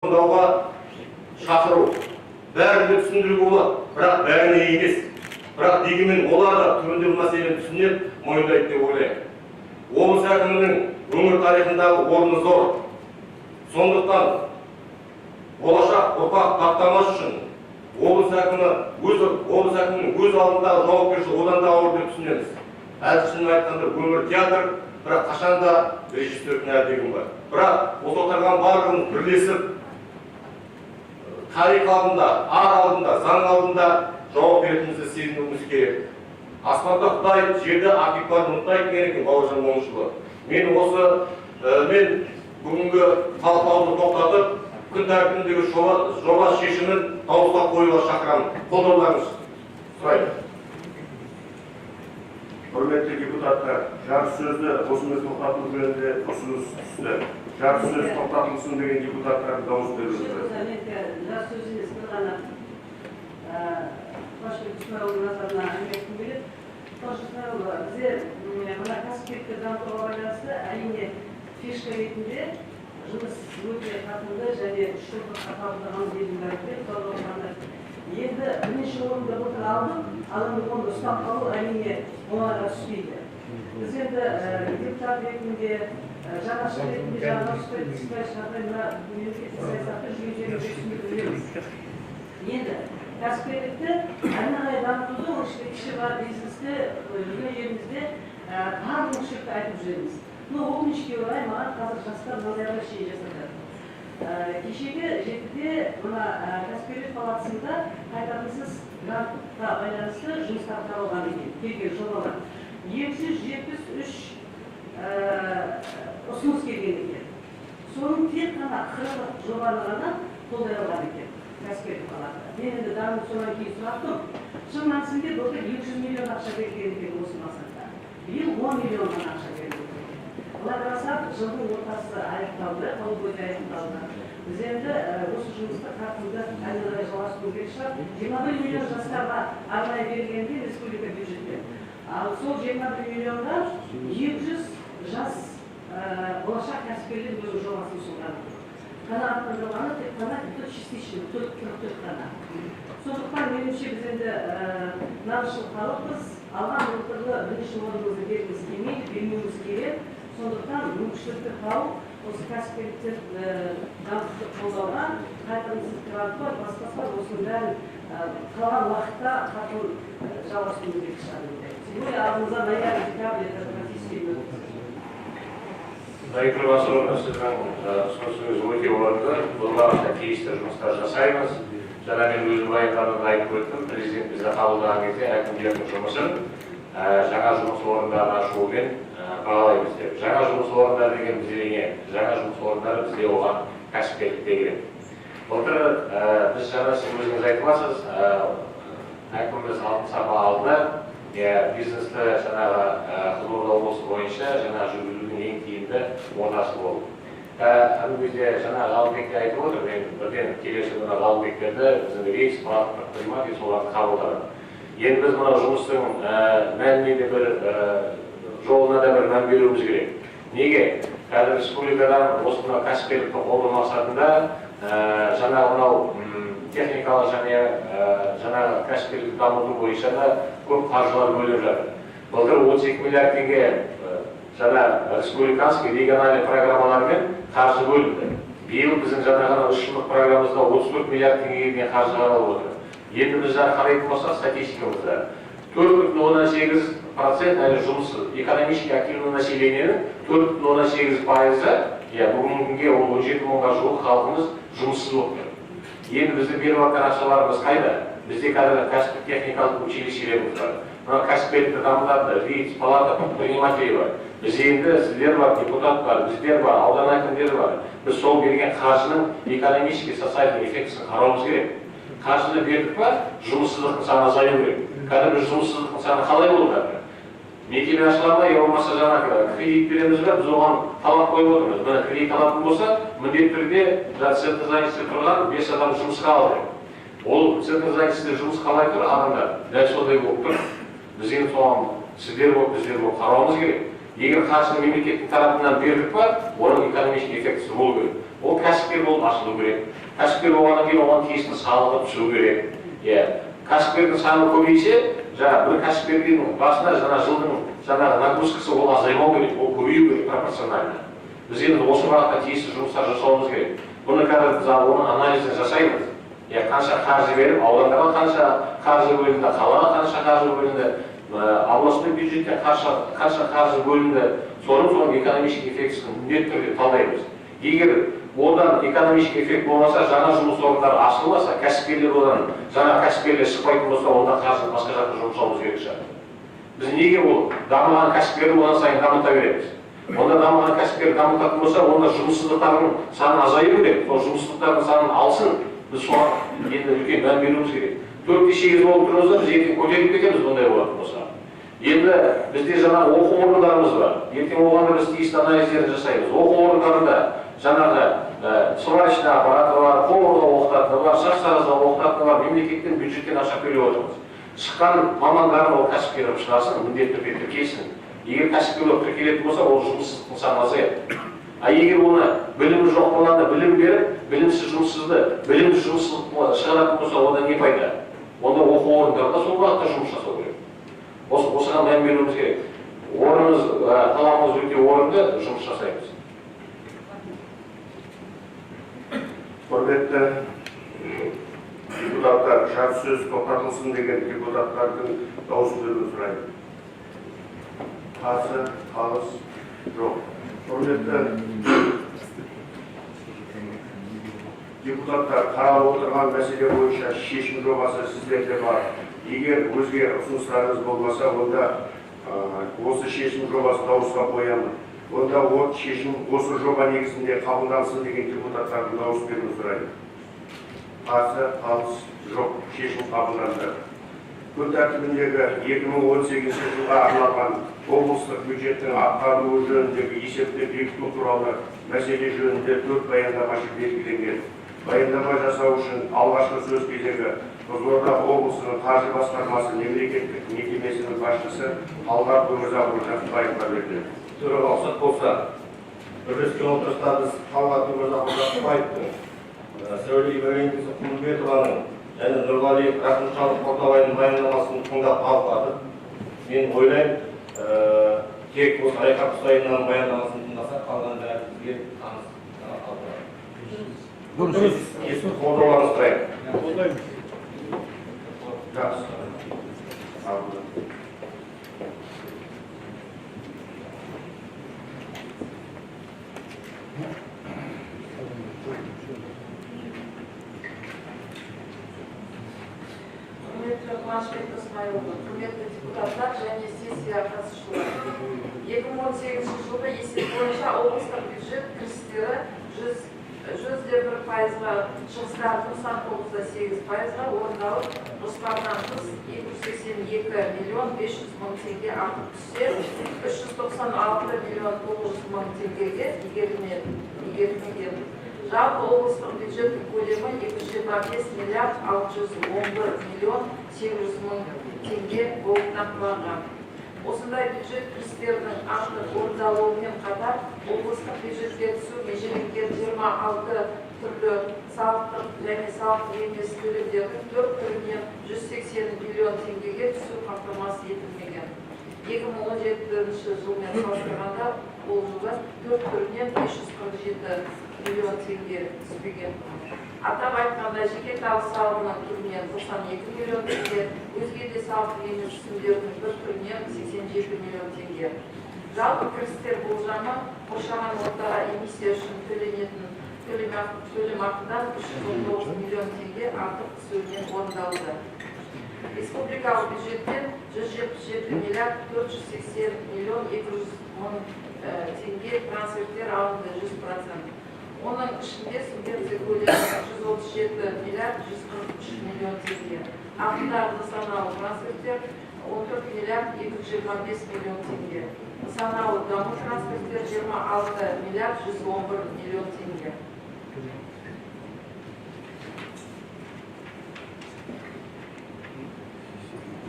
Орындауға шақыру. Бәріне түсіндіруге болады, бірақ бәріне емес. Бірақ дегенмен олар да түбінде бұл мәселені түсініп, мойындайды деп ойлаймын. Облыс әкімінің өңір тарихындағы орны зор. Сондықтан болашақ ұрпақ таптамас үшін облыс әкімінің өз алдындағы жауапкершілігі одан да ауыр деп түсінеміз. Әзіл айтқанда, өмір театр, бірақ қашанда режиссер кінәлі деген бар. Бірақ осы отырған барлығымыз бірлесіп, тарих алдында, ар алдында, заң алдында жауап беретінімізді сезінуіміз керек. Аспанда Құдай, жерде архив барын ұмытпайық деген екен Бауыржан Момышұлы. Мен бүгінгі талқылауды тоқтатып, күн тәртібіндегі жоба шешімін дауысқа қоюға шақырамын. Қолдауларыңызды сұраймын. Құрметті депутаттар, жарыссөзді осымен тоқтату жөнінде ұсыныс түсті. Жарыссөз тоқтатылсын деген депутаттар дауыс беріңіздер. Жарыссөз емес, бір ғана Қуанышбек Исмайылұлының назарына әңгіме айтқым келеді. Қуаныш Исмайылұлы, бізде мына кәсіпкерлікті дамытуға байланысты, әрине, фишка ретінде жұмыс өте қарқынды және 3 жылдыққа қабылдаған, елдің бәрі біледі, талдап отырғанда. Енді бірнеше орынды былтыр алдық, ал енді оны ұстап қалу, әрине, оңайға түспейді. Біз енді депутат ретінде, жанашыр ретінде, жаңағы түспай мына мемлекеттік саясатты жүйелі түсініп білеміз. Енді кәсіпкерлікті әрі қарай дамытуды, оның ішінде кіші бар бизнесті, бүкіл елімізде бар мүмкіншілікті айтып жүреміз. Но өкінішке орай, маған қазір жастар мынандай обращение жасап жатыр. Кешегі 7-де мына кәсіпкерлер палатасында қайтарымсыз грантқа байланысты жұмыстар қаралған екен, келген жобалар. 273 ұсыныс келген екен. Соның тек қана 40 жобаны ғана қолдай алған екен кәсіпкерлік палата. Мен енді даму содан кейін сұрап тұрмын. Шын мәнісінде былтыр 200 миллион ақша берілген екен осы мақсатта. Биыл 10 миллион ғана ақша беріліп отыр екен. Былай қарасақ, жылдың ортасы аяқталды, полугодие аяқталды. Біз енді осы жұмысты қарқынды әрі қарай жалғастыру керек шығар. 21 миллион жастарға арнайы берілгенде республика бюджеттен. Ал сол 21 миллионға 200 жас болашақ кәсіпкерлер өзінің жобасын ұсынған. Қанағаттандырылғаны тек қана частично, 44 қана. Сондықтан, меніңше, біз енді нағызшыл халықпыз, алған былтырғы бірінші орнымызды бергіміз келмейді, бермеуіміз керек. Сондықтан мүмкіншілікті тауып, осы кәсіпкерлікті дамытуды қолдауға қайтарымсыз грант бар, басқасы бар, осының бәрін қалған уақытта қарқын жалғастыру керек шығар деп ойлаймын. Тем более алдымызда ноябрь, декабрь, это практически Айгүл Масұровна, сіздің ұсынысыңыз өте орынды. Бұл бағытта тиісті жұмыстар жасаймыз. Жаңа мен өзім баяндамамда айтып өттім, президент бізді қабылдаған кезде әкімдердің жұмысын жаңа жұмыс орындарын ашуымен бағалаймыз деп. Жаңа жұмыс орындары деген бізде не? Жаңа жұмыс орындары бізде оған кәсіпкерлікте келеді. Былтыр біз, жаңа сіз өзіңіз айтып жатсыз, әкіміміз Алтын сапа алды. Иә, бизнесті жаңағы Қызылорда облысы бойынша жаңа жүргізудің ең тиімді ортасы болды. Ана кезде жаңа Ғалымбек те айтып отыр, мен бірден келесі күні Ғалымбектерді, біздің рейс, предприниматель, соларды қабылдадым. Енді біз мынау жұмыстың мәніне де бір, жолына да бір мән беруіміз керек. Неге? Қазір республикадан осы мынау кәсіпкерлікті қолдау мақсатында жаңағы мынау техникалық және жаңағы кәсіпкерлікті дамыту бойынша да көп қаржылар бөлініп жатыр. Былтыр 32 миллиард теңге жаңа республиканский, региональный программалармен қаржы бөлінді. Биыл біздің жаңағы 3 жылдық программамызда 34 миллиард теңгеге дейін қаржы қаралып отыр. Енді біз жаңа қарайтын болсақ, статистикамызда 4,8% әлі жұмыссыз. Экономически активный население нің 4,8%-ы, иә, бүгінгі күнге ол 17 мыңға жуық халқымыз жұмыссыз болып тұр. Енді біздің беріп жатқан ақшаларымыз қайда? Бізде қазір кәсіптік техникалық училищелеріміз бар. Мына кәсіпкерлікті дамытатын РИЦ, палата предпринимателей бар. Біз енді, сіздер бар, депутат бар, біздер бар, аудан әкімдері бар. Біз сол берген қаржының экономический, социальный эффектісін қарауымыз керек. Қаржыны бердік па, жұмыссыздықтың саны азаю керек. Қазір біз жұмыссыздықтың саны қалай болып жатыр? Мекеме ашыла ма, я болмаса жаңағы кредит береміз ба, біз оған талап қойып отырмыз. Міне, кредит алатын болса, міндетті түрде жаңағы центр занятости тұрған бес адам жұмысқа ал деп. Ол центр занятости жұмыс қалай тұр адамдар? Дәл сондай болып тұр. Біз енді соған сіздер болып, біздер болып қарауымыз керек. Егер қаржыны мемлекеттің тарапынан бердік па, оның экономический эффектісі болу керек. Ол кәсіпкер болып ашылу керек. Кәсіпкер болғаннан кейін оған тиісті салығы түсу керек. Иә, кәсіпкердің саны көбейсе, жаңа бір кәсіпкердің басына жаңа жылдың жаңағы нагрузкасы ол азаймау керек, ол көбею керек пропорционально. Біз енді осы бағытта тиісті жұмыстар жасауымыз керек. Бұны қазір біз оның анализін жасаймыз. Иә, қанша қаржы беріп, аудандарға қанша қаржы бөлінді, қалаға қанша қаржы бөлінді, областной бюджетке қанша қаржы бөлінді, соның экономический эффектісін міндетті түрде талдаймыз. Егер одан экономический эффект болмаса, жаңа жұмыс орындары ашылмаса, кәсіпкерлер одан жаңа кәсіпкерлер шықпайтын болса, онда қаржыны басқа жаққа жұмсауымыз керек шығар. Біз неге ол дамыған кәсіпкерді одан сайын дамыта береміз? Онда дамыған кәсіпкер дамытатын болса, онда жұмыссыздықтардың саны азаю керек. Сол жұмыссыздықтардың санын алсын, біз соған енді үлкен мән беруіміз керек. 4,8 болып тұрмыз да, біз ертең көтеріліп кетеміз бұндай болатын болса. Енді бізде жаңа оқу орындарымыз бар. Ертең оған да біз тиісті анализдерді жасаймыз. Оқу орындарында жаңағы сварочный аппараты бар, поварға оқытатыны бар, шаштаразға оқытатыны бар, мемлекеттен бюджеттен ақша төлеп отырмыз. Шыққан мамандарын ол кәсіпкер қылып шығарсын, міндетті түрде тіркелсін. Егер кәсіпкер болып тіркелетін болса, ол жұмыссыздықтың саны азаяды. А егер оны білімі жоқ баланы білім беріп, білімсіз жұмыссызды, білімді жұмыссыз шығаратын болса, одан не пайда? Онда оқу орындарында сол бағытта жұмыс жасау керек. Осыған мән беруіміз керек. Орнымыз, талабымыз өте орынды, жұмыс жасаймыз. Құрметті депутаттар, жарыссөз тоқтатылсын деген депутаттардың дауыс беруін сұраймын. Қарсы, қалыс жоқ. Құрметті депутаттар, қаралып отырған мәселе бойынша шешім жобасы сіздерде бар. Егер өзге ұсыныстарыңыз болмаса, онда осы шешім жобасы дауысқа қоямын. Онда ол шешім осы жоба негізінде қабылдансын деген депутаттардың дауыс беруін сұраймын. Қарсы, қалыс жоқ. Шешім қабылданды. Күн тәртібіндегі 2018 жылға арналған облыстық бюджеттің атқарылуы жөніндегі есепті бекіту туралы мәселе жөнінде 4 баяндамашы белгіленген. Баяндама жасау үшін алғашқы сөз кезегі Қызылорда облысының қаржы басқармасы мемлекеттік мекемесінің басшысы Талғат Өмірзақұлы Жақыпбаевқа беріледі. Төраға рұқсат болса, бірлескен отырыста біз Талғат Өмірзақұлы Жақыпбаевтың, Сәуле Ибрагимқызы Құлымбетованың және Нұрғали Рахымжанов Қортабайдың баяндамасын тыңдап талқыладық. Мен ойлаймын, тек осы Айқап Құсайынның баяндамасын тыңдасақ, қалған бәрі бізге таныс. Дұрыс. Есім қолдауларыңызды сұраймын. Қолдаймыз. Жақсы. Құрметті Қуанышбек Ысмайылұлы, құрметті депутаттар және сессия қатысушылары. 2018 жылғы есеп бойынша облыстық бюджет кірістері 100,1%-ға, шығыстары 99,8%-ға орындалып, жоспардан тыс 282 миллион 500 мың теңге артық түссе, 396 миллион 900 мың теңгеге игерілмеген. Жалпы облыстық бюджеттің көлемі 225 миллиард 611 миллион 800 мың теңге болып нақтыланған. Осындай бюджет кірістерінің артық орындалуымен қатар облыстық бюджетке түсу межеленген 26 түрлі салықтық және салықтық емес төлемдердің 4 түрінен 180 миллион теңгеге түсу қамтамасыз етілмеген. 2017 жылмен салыстырғанда ол жылы 4 түрінен 547 миллион теңге түспеген. Атап айтқанда, жеке табыс салығының түрінен 92 миллион теңге, өзге де салықтық емес түсімдердің бір түрінен 87 миллион теңге. Жалпы кірістер болжамы қоршаған ортаға эмиссия үшін төленетін төлемақыдан 319 миллион теңге артық түсуінен орындалды. Республикалық бюджеттен 177 миллиард 480 миллион 200 мың теңге трансферттер алынды 100%. Оның ішінде субвенция көлемі 137 миллиард 143 миллион теңге. Ағымдағы нысаналы трансферттер 14 миллиард 225 миллион теңге. Нысаналы даму трансферттер 26 миллиард 111 миллион теңге.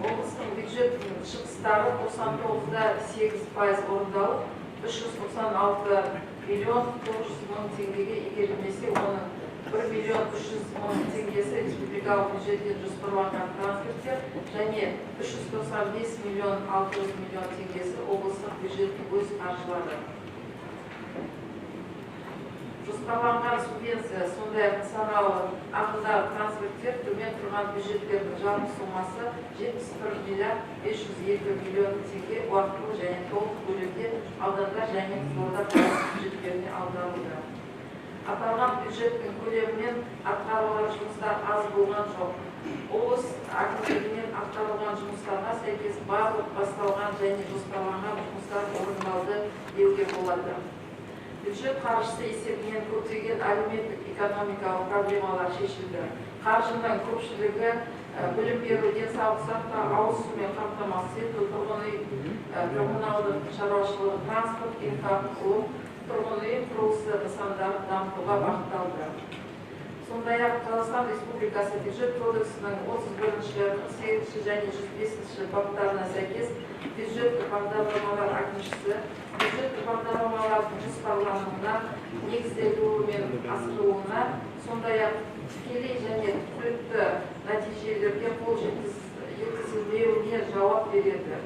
Облыстың бюджетінің шығыстары 99,8% орындалып, 396 миллион 900 мың теңгеге игерілмесе, оның 1 миллион 300 мың теңгесі республикалық бюджеттен жоспарланған трансферттер және 395 миллион 600 миллион теңгесі облыстық бюджеттің өз қаржылары. Жоспарланған субвенция, сондай-ақ нысаналы ағымдағы трансферттер төмен тұрған бюджеттердің жалпы сомасы 71 миллиард 502 миллион теңге уақытылы және толық көлемде аудандар және Қызылорда қаласы бюджеттеріне аударылды. Аталған бюджеттің көлемімен атқарылған жұмыстар аз болған жоқ. Облыс әкімдігінен атқарылған жұмыстарға сәйкес барлық басталған және жоспарланған жұмыстар орындалды деуге болады. Бюджет қаржысы есебінен көптеген әлеуметтік экономикалық проблемалар шешілді. Қаржының көпшілігі білім беру, денсаулық сақтау, ауыз сумен қамтамасыз ету, тұрғын үй, коммуналдық шаруашылығы, транспорт, инфрақұрылым, тұрғын үй құрылысы нысандарын дамытуға бағытталды. Сондай-ақ Қазақстан Республикасы Бюджет кодексінің 31-ші, 48-ші және 105-ші баптарына сәйкес бюджеттік бағдарламалар әкімшісі бюджеттік бағдарламалардың жоспарлануына, негізделуі мен асырылуына, сондай-ақ тікелей және түпкілікті нәтижелерге қол жеткізілмеуіне жауап береді.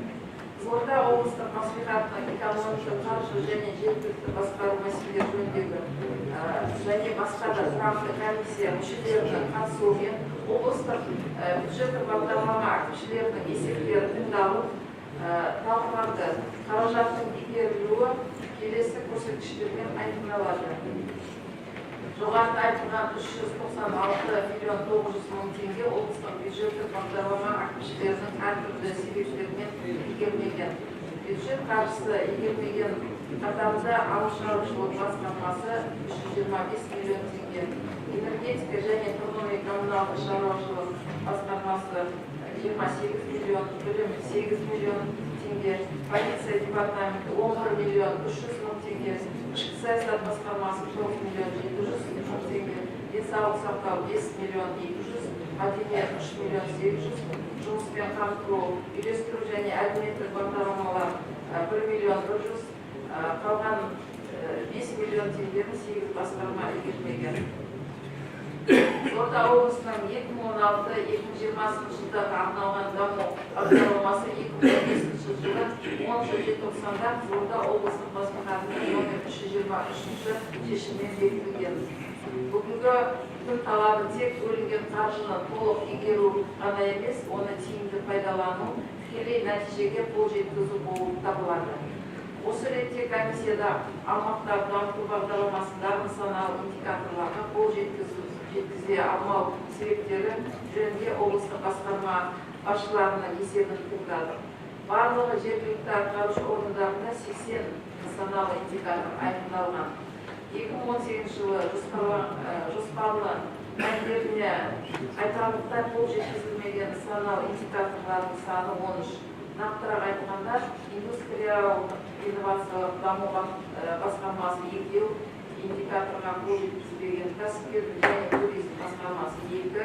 Қызылорда облыстық мәслихатының экономика, қаржы және жергілікті басқару мәселелері жөніндегі және басқа да тұрақты комиссия мүшелерінің қатысуымен облыстық бюджеттік бағдарлама әкімшілерінің есептері тыңдалып, талқыланды. Қаражаттың игерілуі келесі көрсеткіштермен айқындалады. Жоғарыда айтылған 396 миллион 900 мың теңге облыстық бюджеттік бағдарлама әкімшілерінің әртүрлі себептермен игерілмеген. Бюджет қаржысы игерілмеген қатарында ауыл шаруашылығы басқармасы 325 миллион теңге, энергетика және тұрғын үй коммуналдық шаруашылық басқармасы 28 миллион, білім 8 миллион теңге, полиция департаменті 11 миллион 300 мың теңге, ішкі саясат басқармасы 9 миллион 700 мың теңге, денсаулық сақтау 5 миллион 200, мәдениет 3 миллион 800, жұмыспен қамту, үйлестіру және әлеуметтік бағдарламалар 1 миллион 100, қалған 5 миллион теңгені 8 басқарма игермеген. Қызылорда облысының 2016-2020 жылдарға арналған даму бағдарламасы 2015 жылы 10 желтоқсанда Қызылорда облыстық мәслихатының номер 323 шешімімен бекітілген. Бүгінгі күн талабы тек бөлінген қаржыны толық игеру ғана емес, оны тиімді пайдалану, тікелей нәтижеге қол жеткізу болып табылады. Осы ретте комиссияда аумақтарды дамыту бағдарламасындағы нысаналы индикаторларға қол жеткізе алмау себептері жөнінде облыстық басқарма басшыларының есебін тыңдадық. Барлығы жергілікті атқарушы органдарында 80 нысаналы индикатор айқындалған. 2018 жылы жоспарлы мәндеріне айтарлықтай қол жеткізілмеген нысаналы индикаторлардың саны 13. Нақтырақ айтқанда, индустриалдық инновациялық даму басқармасы 2 индикаторға қол жеткізбеген, кәсіпкерлік және туризм басқармасы 2,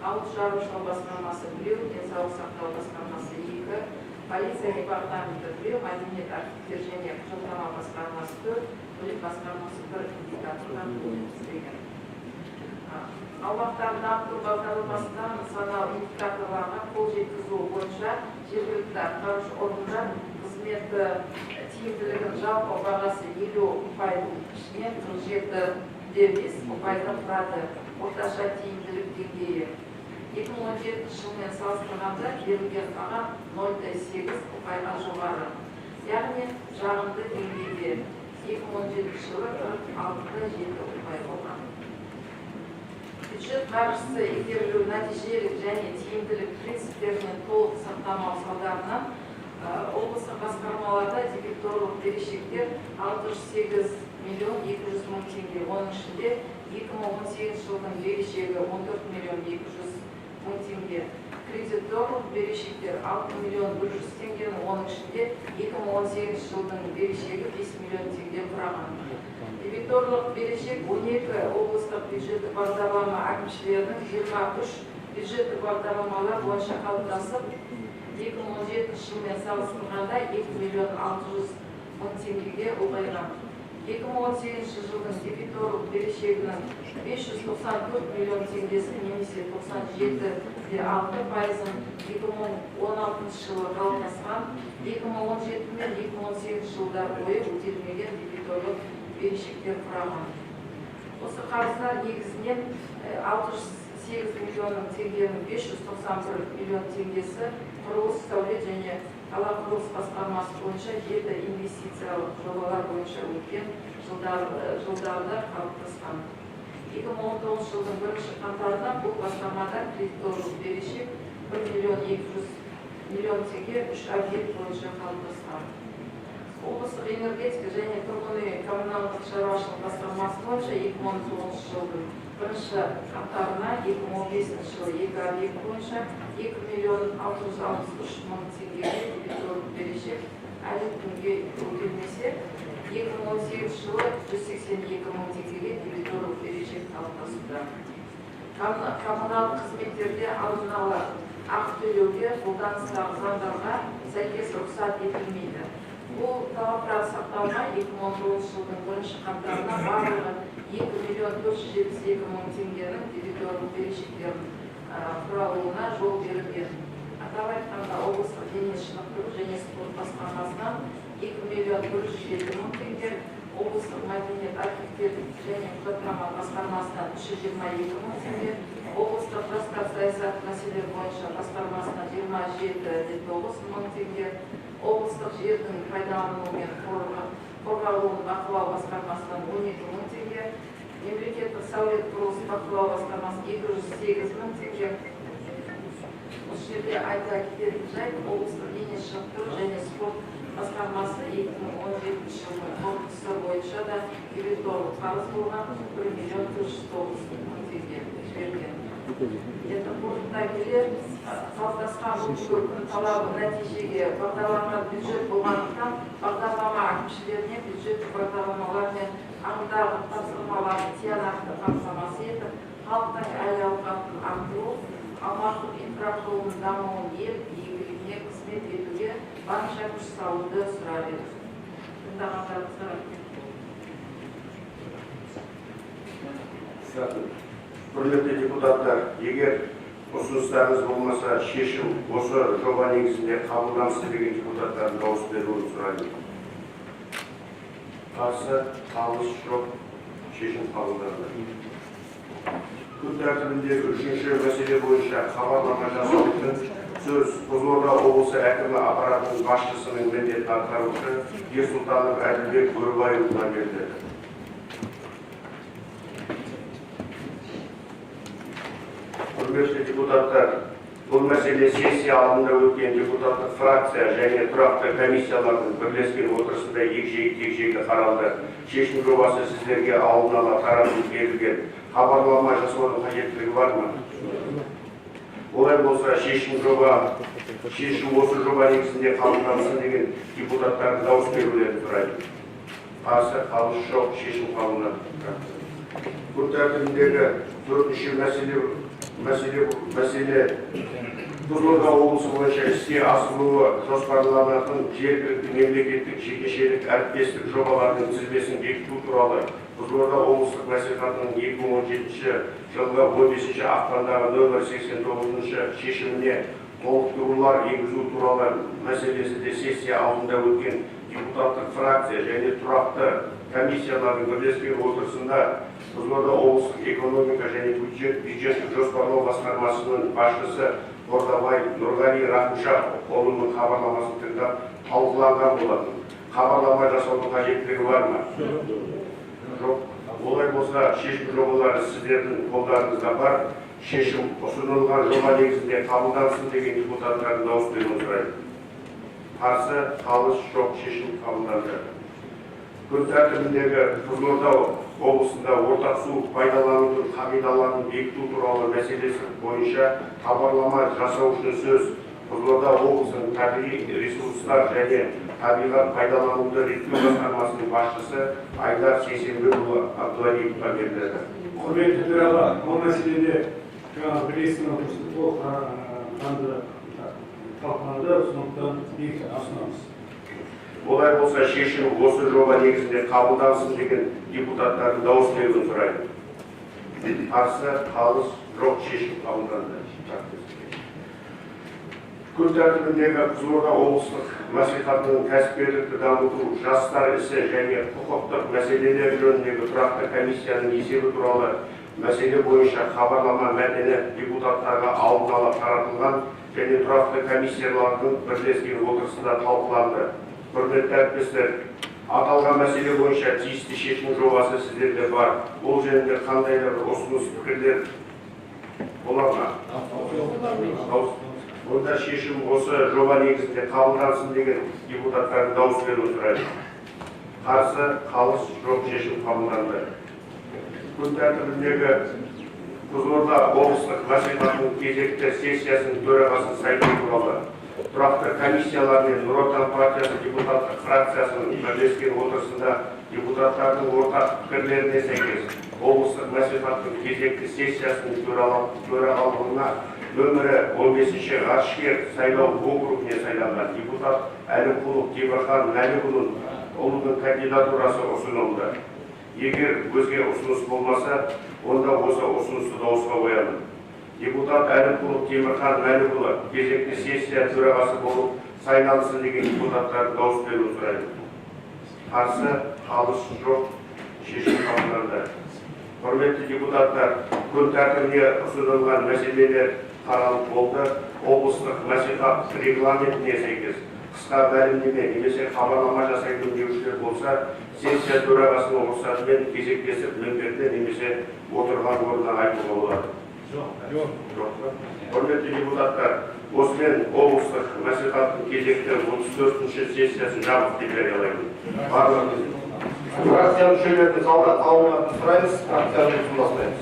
ауыл шаруашылығы басқармасы 1, денсаулық сақтау басқармасы 2, полиция департаменті 1, мәдениет, архивтер және құжаттама басқармасы 4, білім басқармасы 1 индикаторға қол жеткізбеген. Аумақтарды дамыту бағдарламасында нысаналы индикаторларға қол жеткізу бойынша жергілікті атқарушы органдар қызметі тиімділігінің жалпы бағасы 50 ұпайдың ішінен 47,5 ұпайды құрады. Орташа тиімділік деңгейі 2017 жылмен салыстырғанда берілген баға 0,8 ұпайға жоғары, яғни жағымды деңгейде. 2017 жылы 46,7 ұпай болған. Бюджет қаржысы игерілу нәтижелік және тиімділік принциптерінен толық сақтамау салдарынан облыстық басқармаларда дебиторлық берешектер 608 миллион 200 мың теңге, оның ішінде 2018 жылдың берешегі 14 миллион 200 мың теңге, кредиторлық берешектер 6 миллион 100 теңгені, оның ішінде 2018 жылдың берешегі 5 миллион теңге құраған. Дебиторлық берешек 12 облыстық бюджеттік бағдарлама әкімшілерінің 23 бюджеттік бағдарламалар бойынша қалыптасып, 2017 жылмен салыстырғанда 2 миллион 600 мың теңгеге ұлғайған. 2018 жылдың дебиторлық берешегінің 594 миллион теңгесі немесе 97,6%-ын 2016 жылы қалыптасқан, 2017 мен 2018 жылдар бойы өтелмеген дебиторлық берешектер құраған. Осы қарыздар негізінен 608 миллион теңгенің 591 миллион теңгесі құрылыс, сәулет және қала құрылыс басқармасы бойынша 7 инвестициялық жобалар бойынша өткен жылдарда қалыптасқан. 2019 жылдың бірінші қаңтарына бұл басқармада кредиторлық берешек 1 миллион 200 миллион теңге 3 объект бойынша қалыптасқан. Облыстық энергетика және тұрғын үй коммуналдық шаруашылық басқармасы бойынша 2019 жылдың бірінші қаңтарына 2015 жылы 2 объект бойынша 2 миллион 663 мың теңгеге дебиторлық берешек әлі күнге өтелмесе, 2018 жылы 182 мың теңгеге дебиторлық берешек қалыптасуда. Коммуналдық қызметтерде алдын ала ақы төлеуге қолданыстағы заңдарға сәйкес рұқсат етілмейді. Бұл талаптар сақталмай 2019 жылдың бірінші қаңтарына барлығы 2 миллион 472 мың теңгенің дебиторлық берешектерін құралуына жол берілген. Атап айтқанда, облыстық дене шынықтыру және спорт басқармасынан 2 миллион 107 мың теңге, облыстық мәдениет, архивтер және құжаттама басқармасынан 322 мың теңге, облыстық жастар саясаты мәселелері бойынша басқармасынан 27,9 мың теңге, облыстық жердің пайдалануы мен қорғалуын бақылау басқармасынан 12 мың теңге, мемлекеттік сәулет құрылыс бақылау басқармасы 208 мың теңге. Осы жерде айта кететін жайт, облыстық дене шынықтыру және спорт басқармасы 2017 жылдың қорытындысы бойынша да дебиторлық қарыз болған 1 миллион 409 мың теңге жіберген. Енді қорытындай келе, қалыптасқан бүгінгі күн талабы нәтижеге бағдарланған бюджет болғандықтан бағдарлама әкімшілеріне бюджеттік бағдарламалар мен ағымдағы тапсырмаларды тиянақты қамтамасыз етіп, халықтың әл-ауқатын арттыру, аумақтық инфрақұрылымның дамуын ел игілігіне қызмет етуге барынша күш салуды сұрар едік. Тыңдағандарыңызға рахмет. Құрметті депутаттар, егер ұсыныстарыңыз болмаса, шешім осы жоба негізінде қабылдансын деген депутаттардың дауыс беруін сұраймын. Қарсы, қалыс жоқ, шешім қабылданды. Күн тәртібіндегі үшінші мәселе бойынша хабарлама жасау үшін сөз Қызылорда облысы әкімі аппаратының басшысының міндетін атқарушы Ерсұлтанов Әділбек Бөрібайұлына беріледі. Құрметті депутаттар, бұл мәселе сессия алдында өткен депутаттық фракция және тұрақты комиссиялардың бірлескен отырысында егжей-тегжейлі қаралды. Шешім жобасы сіздерге алдын ала таратылып берілген. Хабарлама жасаудың қажеттілігі бар ма? Олай болса, шешім осы жоба негізінде қабылдансын деген депутаттардың дауыс берулерін сұраймын. Қарсы, қалыс жоқ, шешім қабылданды. Күн тәртібіндегі төртінші мәселе Қызылорда облысы бойынша іске асырылуы жоспарланатын жергілікті мемлекеттік жекешелік әріптестік жобаларының тізбесін бекіту туралы Қызылорда облыстық мәслихатының 2017 жылғы 15 ақпандағы нөмір 89 шешіміне толықтырулар енгізу туралы мәселесі де сессия алдында өткен депутаттық фракция және тұрақты комиссиялардың бірлескен отырысында Қызылорда облыстық экономика және бюджеттік жоспарлау басқармасының басшысы Ордабай Нұрғали Рахымшахұлының хабарламасын тыңдап талқыланған болатын. Хабарлама жасаудың қажеттілігі бар ма? Жоқ. Олай болса, шешім жобалары сіздердің қолдарыңызда бар. Шешім ұсынылған жоба негізінде қабылдансын деген депутаттардың дауыс беруін сұраймын. Қарсы, қалыс жоқ, шешім қабылданды. Күн тәртібіндегі Қызылорда облысында ортақ су пайдаланудың қағидаларын бекіту туралы мәселесі бойынша хабарлама жасау үшін сөз Қызылорда облысының табиғи ресурстар және табиғат пайдалануды реттеу басқармасының басшысы Айдар Сейсенбекұлы Абдуалиевқа беріледі. Құрметті төраға, бұл мәселеде жаңа бірлескен отырыста толыққанды талқыланды, сондықтан бекітіп ұсынамыз. Олай болса, шешім осы жоба негізінде қабылдансын деген депутаттардың дауыс беруін сұраймын. Қарсы, қалыс жоқ, шешім қабылданды. Күн тәртібіндегі Қызылорда облыстық мәслихатының кәсіпкерлікті дамыту, жастар ісі және құқықтық мәселелер жөніндегі тұрақты комиссияның есебі туралы мәселе бойынша хабарлама мәтіні депутаттарға алдын ала таратылған және тұрақты комиссиялардың бірлескен отырысында талқыланды. Құрметті әріптестер, аталған мәселе бойынша тиісті шешім жобасы сіздерде бар. Ол жөнінде қандай да бір ұсыныс, пікірлер бола ма? Онда шешім осы жоба негізінде қабылдансын деген депутаттардың дауыс беруін сұраймын. Қарсы, қалыс жоқ, шешім қабылданды. Күн тәртібіндегі Қызылорда облыстық мәслихатының кезекті сессиясының төрағасын сайлау туралы тұрақты комиссиялар мен Нұр Отан партиясы депутаттық фракциясының бірлескен отырысында депутаттардың ортақ пікірлеріне сәйкес облыстық мәслихаттың кезекті сессиясының төрағалығына нөмірі 15-ші ғарышкер сайлау округіне сайланған депутат Әлімқұлов Темірхан Мәлікұлының кандидатурасы ұсынылды. Егер өзге ұсыныс болмаса, онда осы ұсынысты дауысқа қоямын. Депутат Әлімқұлов Темірхан Мәлікұлы кезекті сессия төрағасы болып сайлансын деген депутаттардың дауыс беруін сұраймын. Қарсы, қалыс жоқ, шешім қабылданды. Құрметті депутаттар, күн тәртібіне ұсынылған мәселелер қаралып болды. Облыстық мәслихат регламентіне сәйкес қысқа мәлімдеме немесе хабарлама жасайтын деушілер болса, сессия төрағасының рұқсатымен кезектесіп мінберде немесе отырған орнына айтуға болады. Жоқ. Құрметті депутаттар, осымен облыстық мәслихаттың кезекті 34-ші сессиясын жабық деп жариялаймын. Барлығыңыз Фракция мүшелерінің залға қабылданатынын сұраймыз, фракцияның жұмысын бастаймыз.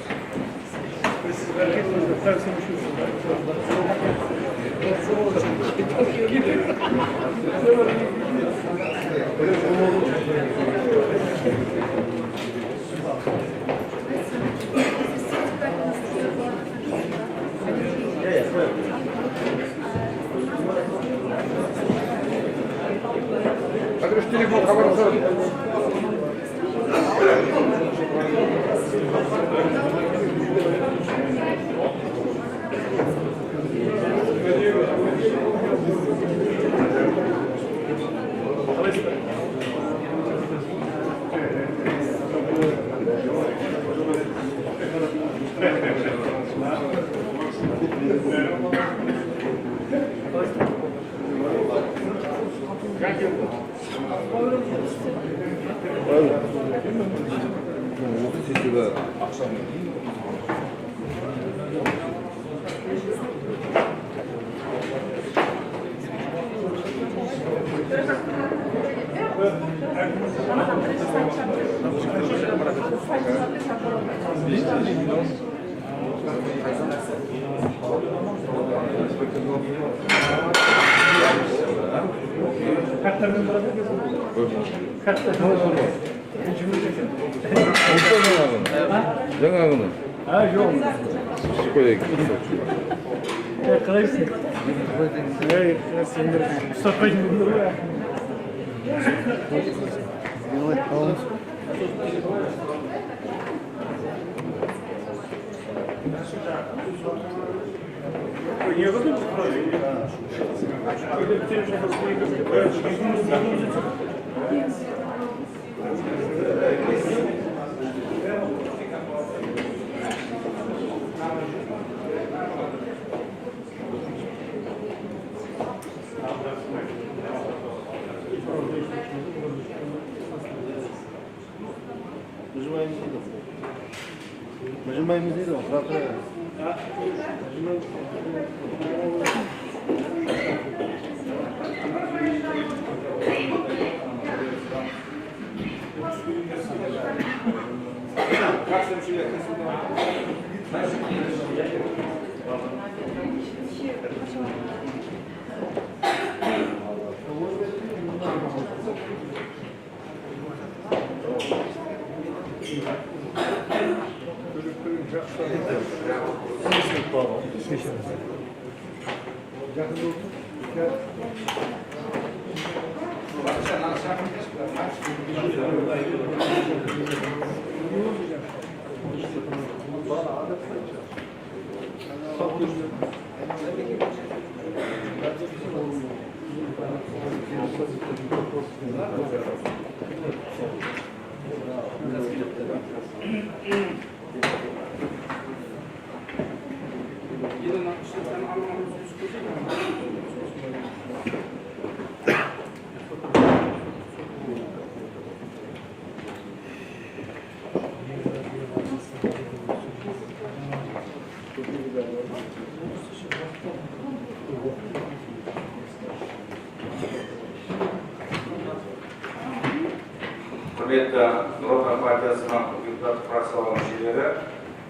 Құрметті Нұр Отан партиясының депутаттық фракцияларының мүшелері,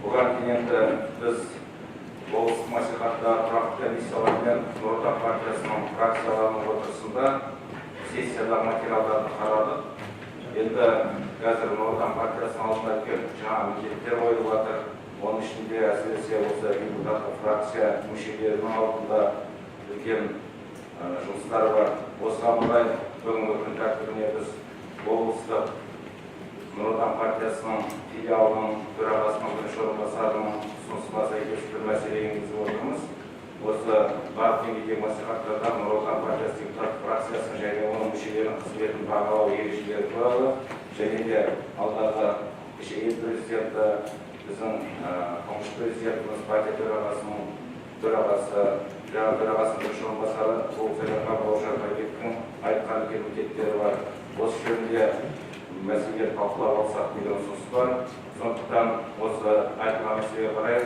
бұған дейін енді біз облыстық мәслихатта тұрақты комиссиялар мен Нұр Отан партиясының фракцияларының отырысында сессиядағы материалдарды қарадық. Енді қазір Нұр Отан партиясының алдына үлкен жаңа міндеттер қойылып жатыр. Оның ішінде әсіресе осы депутаттық фракция мүшелерінің алдында үлкен жұмыстар бар. Осыған орай бүгінгі күн тәртібіне біз облыстық Нұр Отан партиясының филиалының төрағасының бірінші орынбасарының ұсынысына сәйкес бір мәселе енгізіп отырмыз. Осы барлық деңгейдегі мәслихаттарда Нұр Отан партиясы депутаттық фракциясының және оның мүшелерінің қызметін бағалау ережелері туралы және де алдағы ел президенті, біздің тұңғыш президентіміз, партия төрағасының төрағасы, жаңа төрағасының бірінші орынбасары болып сайланған Бауыржан Байбектің айтқан үлкен міндеттері бар. Осы жөнінде мәселелерді талқылап алсақ деген ұсыныс бар. Сондықтан осы айтылған мәселеге қарай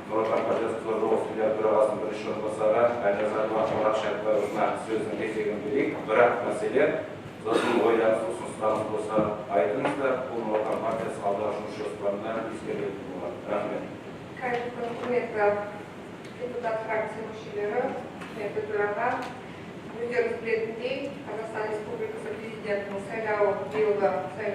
Нұр Отан партиясы Қызылорда облыстық филиалы төрағасының бірінші орынбасары Әлназарова Мұрат Шәріпбайұлына сөздің кезегін берейік. Бірақ мәселе, сосын ойларыңыз, ұсыныстарыңыз болса айтыңыздар. Бұл Нұр Отан партиясы алдағы жұмыс жоспарында ескерілетін болады. Рахмет. Қайырлы күн, құрметті депутат фракция мүшелері, құрметті төраға. Өздеріңіз білетіндей, Қазақстан Республикасы президентінің сайлауы биылғы сайлау